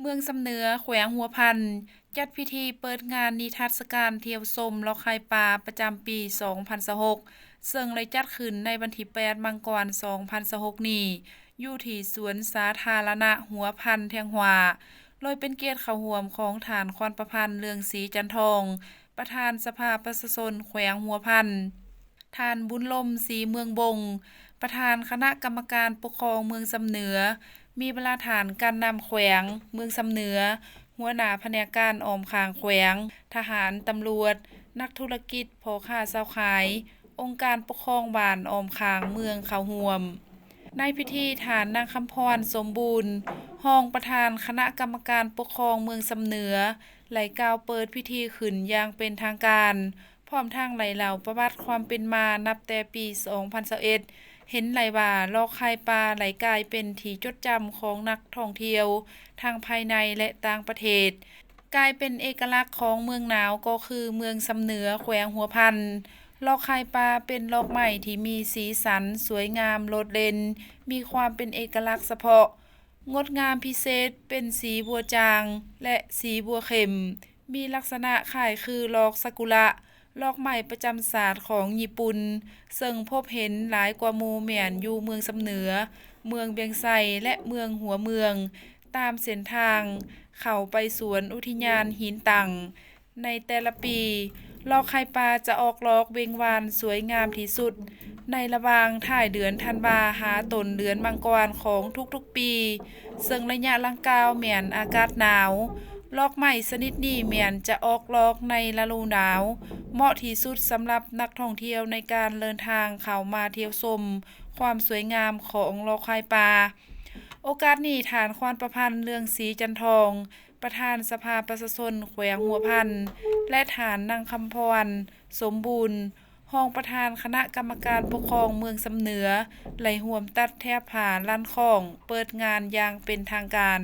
ມືອງຊຳເໜືອ ແຂວງຫົວພັນ ຈັດພິທີເປີດງານນິທັດສະການທ່ຽວຊົມລອກໄຂ່ປາປະຈຳປີສອງພັນຊາວຫົກ ເຊິ່ງໄດ້ຈັດຂຶ້ນໃນວັນທີແປດ ມັງກອນ ສອງພັນຊາວຫົກນີ້ ຢູ່ທີ່ສວນສາທາລະນະຫົວພັນ ແທງຫວາ ໂດຍເປັນກຽດເຂົ້າຮ່ວມຂອງທ່ານ ຄອນປະພັນ ເລື່ອງສີຈັນທອງ ປະທານສະພາປະຊາຊົນແຂວງຫົວພັນ, ທ່ານ ບຸນລົມ ສີເມືອງບົງ ປະທານຄະນະກຳມະການປົກຄອງເມືອງຊຳເໜືອ, ມີບັນດາທ່ານການນຳແຂວງ, ເມືອງຊຳເໜືອ, ຫົວໜ້າພະແນກການອ້ອມຂ້າງແຂວງ, ທະຫານ, ຕຳຫຼວດ, ນັກທຸລະກິດ, ພໍ່ຄ້າຊາວຂາຍ, ອົງການປົກຄອງບ້ານອ້ອມຂ້າງເມືອງເຂົ້າຮ່ວມ. ໃນພິທີ ທ່ານ ນາງຄຳພອນ ສົມບູນ ຮອງປະທານຄະນະກຳມະການປົກຄອງເມືອງຊຳເໜືອ ໄດ້ກ່າວເປີດພິທີຂຶ້ນຢ່າງເປັນທາງການ, ພ້ອມທັງໄດ້ເລົ່າປະຫວັດຄວາມເປັນມານັບແຕ່ປີສອງພັນຊາວເອັດ ເຫັນໄດ້ວ່າລອກໄຂ່ປາໄດ້ກາຍເປັນທີ່ຈົດຈຳຂອງນັກທ່ອງທ່ຽວທັງພາຍໃນ ແລະ ຕ່າງປະເທດ, ກາຍເປັນເອກະລັກຂອງເມືອງໜາວ ກໍຄືເມືອງຊຳເໜືອ ແຂວງຫົວພັນ. ລອກໄຂ່ປາເປັນລອກໄມ້ທີ່ມີສີສັນສວຍງາມໂດດເດັ່ນ, ມີຄວາມເປັນເອກະລັກສະເພາະ, ງົດງາມພິເສດເປັນສີບົວຈາງ ແລະ ສີບົວເຂັ້ມ, ມີລັກສະນະຄ້າຍຄືລອກຊາກຸລະ, ລອກໄມ້ປະຈຳຊາດຂອງຍີ່ປຸ່ນ, ເຊິ່ງພົບເຫັນຫຼາຍກວ່າໝູ່ແມ່ນຢູ່ເມືອງຊຳເໜືອ, ເມືອງວຽງໄຊ ແລະ ເມືອງຫົວເມືອງ, ຕາມເສັ້ນທາງເຂົ້າໄປສວນອຸທິຍານຫີນຕັງ. ໃນແຕ່ລະປີ, ລອກໄຂ່ປາຈະອອກລອກເວັ່ງວານສວຍງາມທີ່ສຸດ ໃນລະຫວ່າງທ້າຍເດືອນທັນວາຫາຕົ້ນເດືອນມັງກອນຂອງທຸກໆປີ, ເຊິ່ງໄລຍະດັ່ງກ່າວແມ່ນອາກາດໜາວ. ລອກໄມ້ຊະນິດນີ້ແມ່ນຈະອອກລອກໃນລະດູໜາວ, ເໝາະທີ່ສຸດສຳລັບນັກທ່ອງທ່ຽວໃນການເດີນທາງເຂົ້າມາທ່ຽວຊົມຄວາມສວຍງາມຂອງລອກໄຂ່ປາ. ໂອກາດນີ້ ທ່ານ ຄວານປະພັນ ເລື່ອງສີຈັນທອງ ປະທານສະພາປະຊາຊົນແຂວງຫົວພັນ ແລະ ທ່ານ ນາງຄຳພອນ ສົມບູນ ຮອງປະທານຄະນະກຳມະການປົກຄອງເມືອງຊຳເໜືອ ໄດ້ຮ່ວມຕັດແຖບຜ້າລັນຄ້ອງເປີດງານຢ່າງເປັນທາງການ.